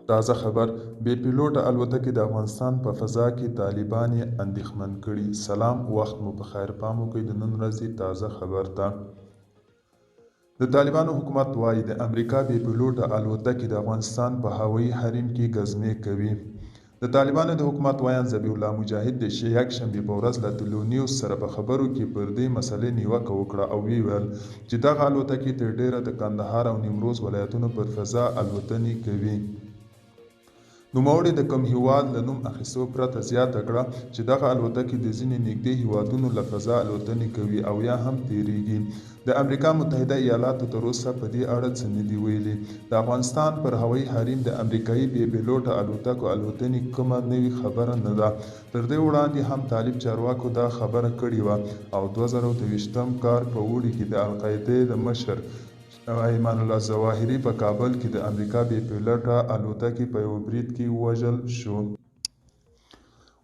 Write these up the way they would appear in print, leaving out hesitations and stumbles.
تازه خبر، بې پیلوټه الوتکې د افغانستان په فضا کې طالبان یې اندېښمن کړي. سلام وخت مو په خیر، پام وکړئ د نن ورځې تازه خبر ته. د طالبانو حکومت وايي، د امریکا بې پیلوټه الوتکې د افغانستان په هوایي حریم کې ګزمې کوي. د طالبانو د حکومت ویاند ذبیح الله مجاهد د یکشنبې په ورځ له طلوع نیوز سره په خبرو کې پر دې مسلې نیوکه وکړه او ویې ویل چې دغه الوتکې تر ډېره د کندهار او نیمروز ولایتونو پر فضا الوتنې کوي. نوموړي د کوم هیواد له نوم اخیستو پرته زیاته کړه چې دغه الوتکې د ځینې نږدې هیوادونو له فضا الوتنې کوي او یا هم تیریږي. د امریکا متحده ایالاتو تر اوسه په دې اړه څه نه دي ویلي. د افغانستان پر هوایي حریم د امریکایي بې پیلوټه الوتکو الوتنې کومه نوې خبره نه ده. تر دې وړاندې هم طالب چارواکو دا خبره کړې وه او 2022 کال په اوړي کې د القاعدې د مشر ایمن الله ظواهري په کابل کې د امریکا بې پیلوټه الوتکې په یوه برید کې ووژل شو.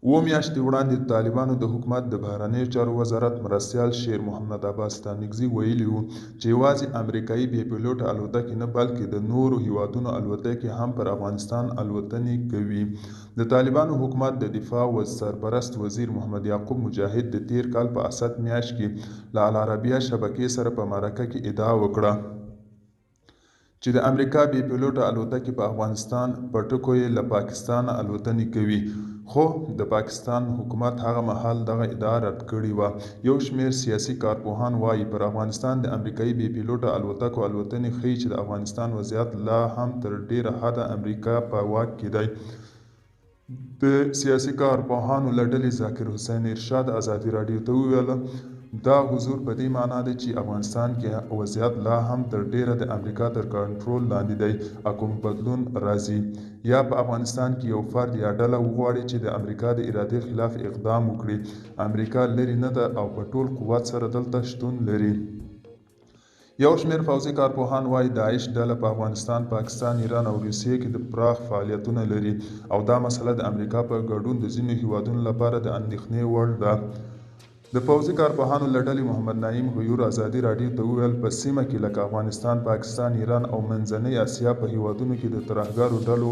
اووه میاشتې وړاندې د طالبانو د حکومت د بهرنیو چارو وزارت مرستیال شیر محمد عباس ستانکزي ویلي وو چې یوازې امریکایي بې پیلوټه الوتکې نه بلکې د نورو هیوادونو الوتکې هم پر افغانستان الوتنې کوي. د طالبانو حکومت د دفاع سرپرست وزیر محمد یعقوب مجاهد د تیر کال په اسد میاشت کې له العربیه شبکې سره په مرکه کې ادعا وکړه چې د امریکا بې پیلوټه الوتکې په افغانستان، په ټکو یې له پاکستانه الوتنې کوي، خو د پاکستان حکومت هغه مهال دغه ادعا رد کړې وه. یو شمېر سیاسي کارپوهان وايي، پر افغانستان د امریکایي بې پیلوټه الوتکو الوتنې ښيي چې د افغانستان وضعیت لا هم تر ډېره حده امریکا په واک کې دی. د سیاسي کارپوهانو له ډلې ذاکر حسین ارشاد ازادي راډیو ته وویل، دا حضور په دې معنا دی چې افغانستان کې وضعیت لا هم تر ډېره د امریکا تر کنټرول لاندې دی او کوم بدلون راځي یا په افغانستان کې یو فرد یا ډله وغواړي چې د امریکا د ارادې خلاف اقدام وکړي، امریکا لرې نه ده او په ټول قوت سره دلته شتون لري. یو شمېر پوځي کارپوهان وايي، داعش ډله په افغانستان، پاکستان، ایران او روسیې کې د پراخ فعالیتونه لري او دا مسله د امریکا په ګډون د ځینو هېوادونو لپاره د اندېښنې وړ ده. د پوځي کارپوهانو له ډلې محمد نعیم غیور ازادي راډیو ته وویل، په سیمه کې لکه افغانستان، پاکستان، ایران او منځنۍ اسیا په هېوادونو کې د ترهګرو ډلو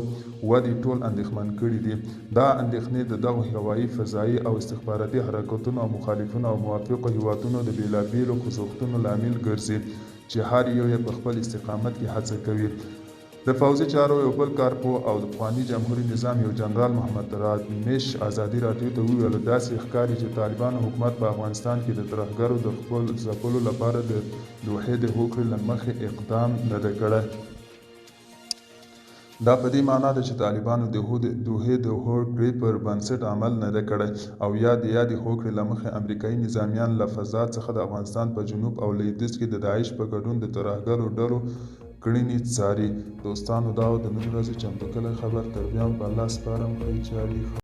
ودې ټول اندېښمن کړي دي. دا اندېښنې د دغو هوايي، فضايي او استخباراتي حرکتونو او مخالفینو او موافقو هېوادونو د بېلابېلو خوځښتونو لامل ګرځي چې هر یو یې په خپل استقامت کې هڅه کوي. د پوځي چارو یو بل کارپوه او د پخواني جمهوري نظام یو جنرال محمد رادمش ازادي راډیو ته وویل، داسې ښکاري چې طالبانو حکومت په افغانستان کې د ترهګرو د ځپلو لپاره د دوحې د هوکړې له مخې اقدام نه دی کړی. دا په دې معنا ده چې طالبانو د دوحې د هوکړې پر بنسټ عمل نه دی کړی او یا د یادې هوکړې له مخې امریکایي نظامیان له فضا څخه د افغانستان په جنوب او لویدیځ کې د داعش په ګډون د ترهګرو ډلو کړنې څاري. دوستانو دا و د نن ورځې چمتو کړی خبر، تر بیا مو په الله سپارم، ښې چارې.